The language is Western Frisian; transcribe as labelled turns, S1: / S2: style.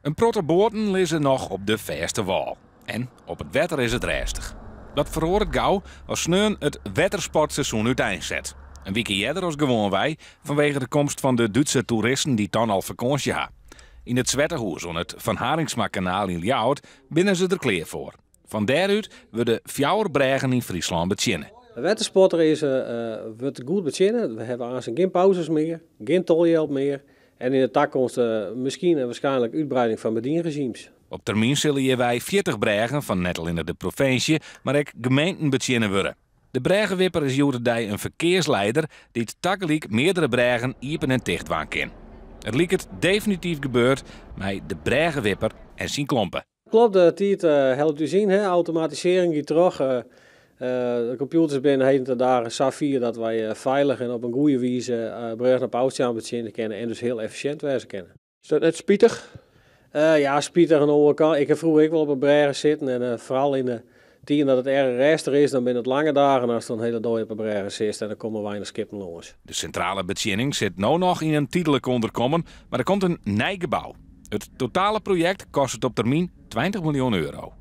S1: In protte boaten lizze noch op de fêste wâl. En op it wetter is it rêstich. Dat feroaret gau as sneon it wettersportseizoen úteinset. In wike earder as gewoanwei, fanwege de komst fan de Dútse toeristen dy't dan al fakânsje ha. Yn it Swettehûs oan it Van Harinxmakanaal yn Ljouwert binne se der klear foar. Fan dêrút wurde fjouwer brêgen yn Fryslân betsjinne.
S2: De wettersporter is, wurdt goed betsjinne. We hawwe aanst gjin pauzes mear, gjin toljild mear en yn de takomst miskien en waarskynlik útwreiding fan bedienregimes.
S1: Op termyn sille hjirwei 40 brêgen fan net allinnich de provinsje, mar ek gemeenten betsjinne wurde. De brêgewipper is hjoed-de-dei in ferkearsleider dy't tagelyk meardere brêgen iepen en ticht dwaan kin. It liket definityf gebeurd mei de brêgewipper en syn klompe.
S2: Klopt, de tiid helpt ús yn. Automatisearring giet troch. De kompjûters binne heden ten dagen sa fier dat wy feilich en op in goede wize brêgen op ôfstân betsjinje kinne en dus hiel effisjint wêze kinne.
S3: Is dat net spitich?
S2: Ja, spitich oan de oare kant. Ik ha froeger ek wol op 'e brêge sitten en foaral yn de tiden dat it erch rêstich is, dan binne it lange dagen ast dan in hiele dei op 'e brêge sitst en der komme weinich skippen lâns.
S1: De sintrale betsjinning sit no noch yn in tydlik ûnderkommen, mar der komt in nij gebou. It totale projekt kostet op termyn 20 miljoen euro.